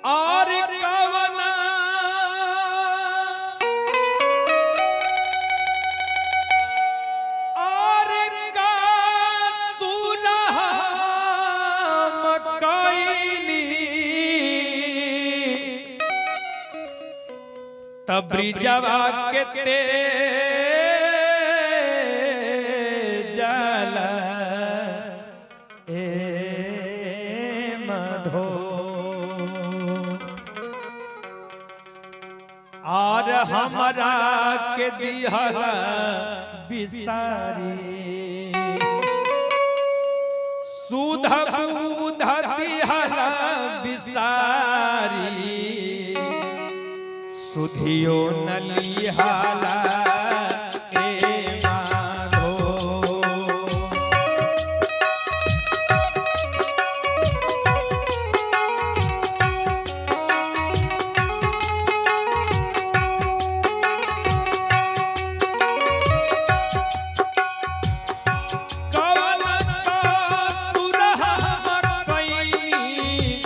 और कवना और का सुरह मकैनी तब ब्रिजवा के ते जाला ए माधो और हमरा के दिहला बिसारी सुध बुध दिहला बिसारी सुधियो न लिहाला ए माधो। कवन का सुरह मकैनी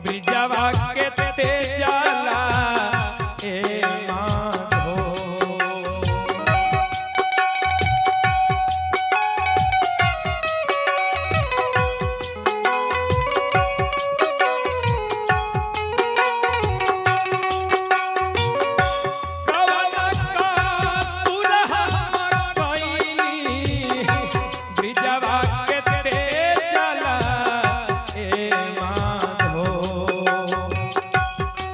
ब्रिजवा के ते जाला ए माधो। कवन का सुरह मकैनी ब्रिजवा के ते जाला ए माधो।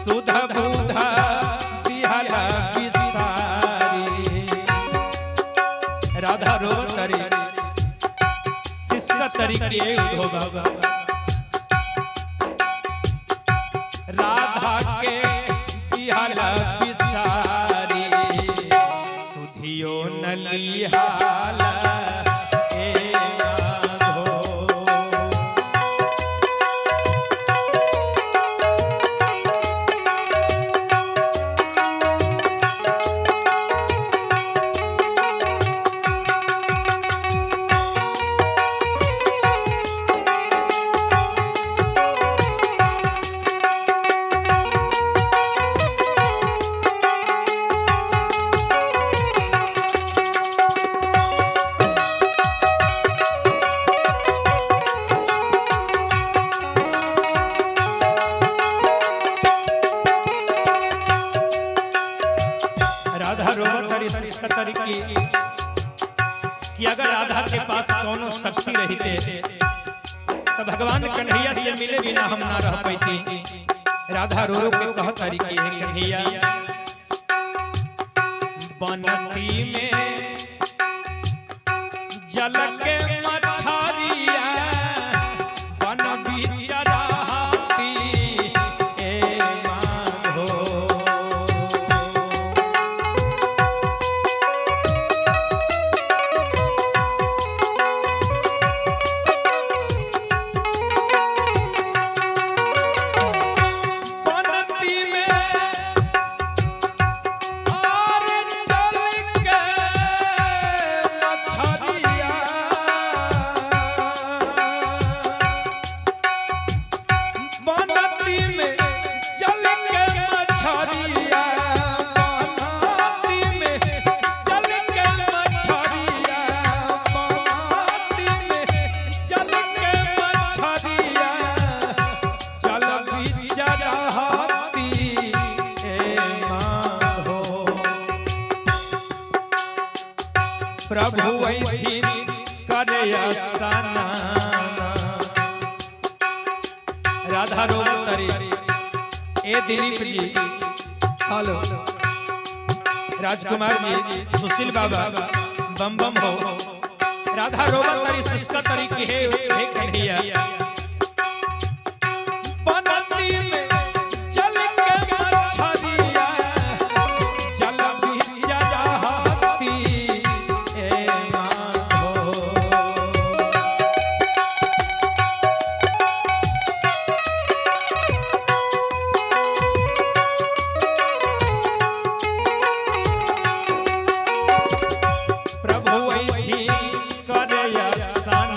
सुध बुध दिहला बिसारी। राधा रोवतरी सिसका तरी के उधो बाबा राधा के दिहला बिसारी सुधियो न लिहाला ए माधो। राधा रोवतरी सिसकतरी की कि अगर राधा के पास कोनो शक्ति रहते तो भगवान कन्हैया से मिले बिना हम ना रह पैती। राधा रो रो के कहतरी की हे कन्हैया, बनती में जल के मछरिया बन बिचराती ए माधो। बनती में और चल के मछरिया बनती में चल के मछरिया बनती में चल के मछरिया बनती में चल के मछरिया चल बिचराती ए माधो। प्रभु ऐथिन करे स्नान। राधा रोवतरी ए दिलीप जी, हेलो राजकुमार जी, सुशील बाबा बम बम हो। राधा रोवतरी सिसकतरी की हे हे कन्हैया, बनती में चल के मछरिया चल बिचराती ए माधो। प्रभु ऐथी करय स्नान।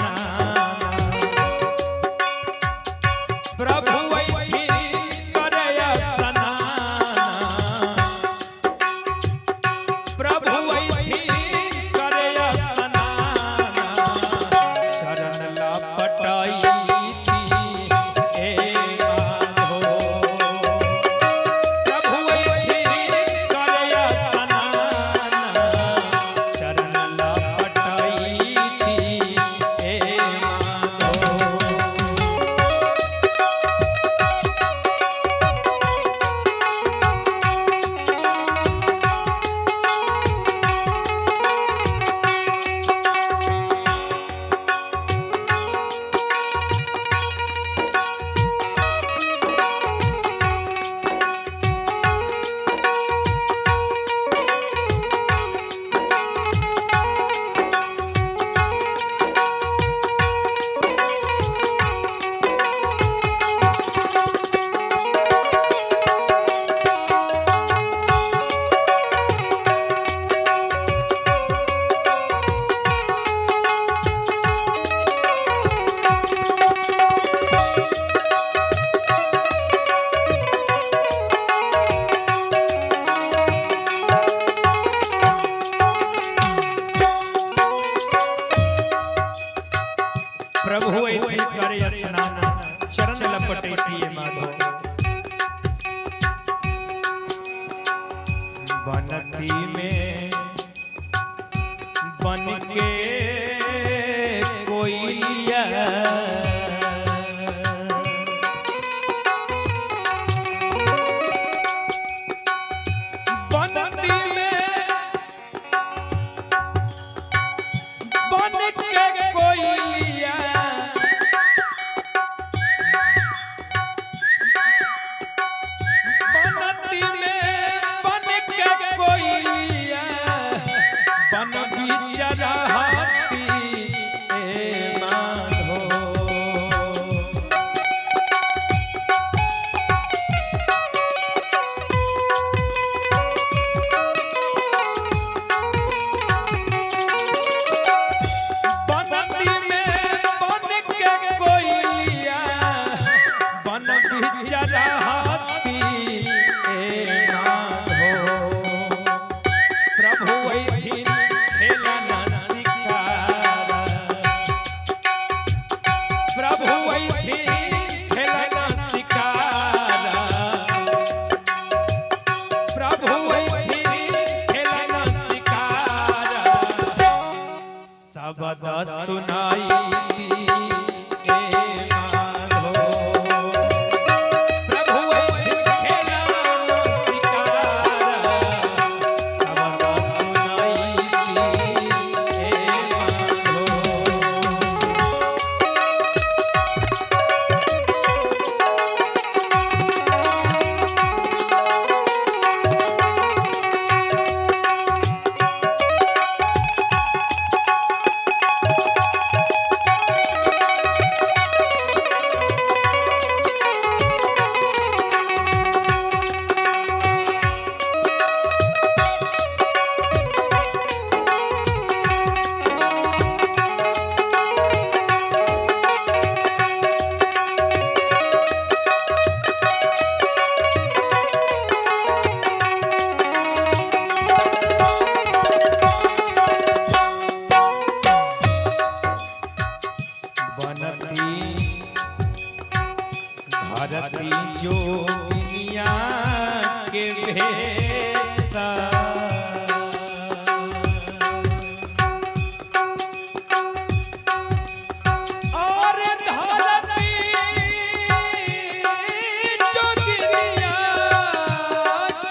ऐथिन करे स्नान, चरण लपटैती ए माधव। बनती में बन के कोयलिया, बनती में बन के कोयलिया, बनती में बन के कोयलिया, बन बिचरहती ए माधो। बनती में बन के कोयलिया, बन बिचरहती ए माधो। प्रभु ऐथिन खेलना सिकारा, प्रभु ऐथिन खेलना सिकारा, प्रभु ऐथिन खेलना सिकारा, शब्द सुनाई दी ए माधो। प्रभु ऐथिन खेलना सिकारा, शब्द सुनाई दी ए माधो। बनती धरती जोगिनिया के भेसा, और धरती जोगिनिया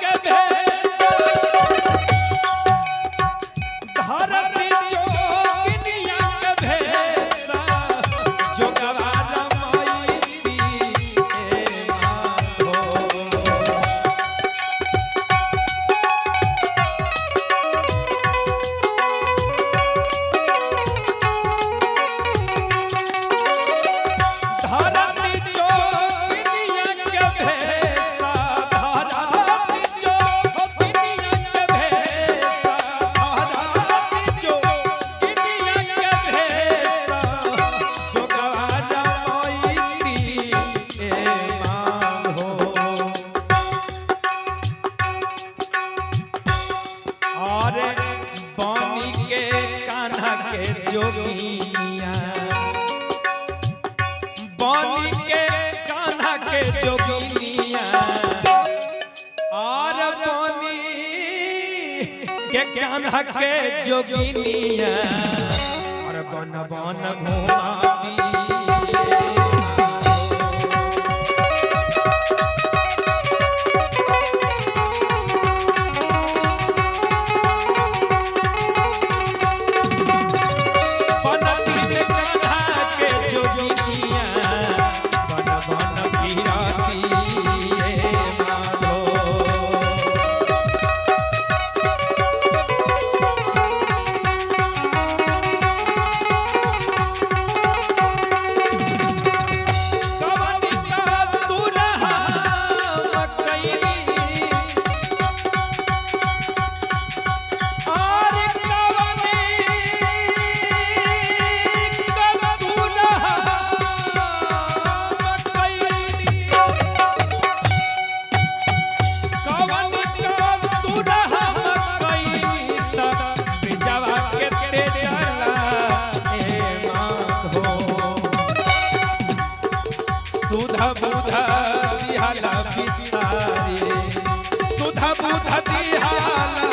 के भेसा, धरती जोगिनिया के भेसा, जोगवा रमाईती ए माधो। धरती जोगिनिया के भेसा, धरती जोगिनिया के भेसा, धरती जोगिनिया के भेसा, जोगवा रमाईती ए माधो। और बनी के कान्हा के जोगिनिया, बनी के कान्हा के जोगिनिया, और बनी के कान्हा के जोगिनिया, और बन बन घुमाती। बनती में कान्हा के जोगिनिया, बन बन फिरती ए माधो। सुधा बुधा दिहाला बिसारी, सुधा बुधा दिहाला।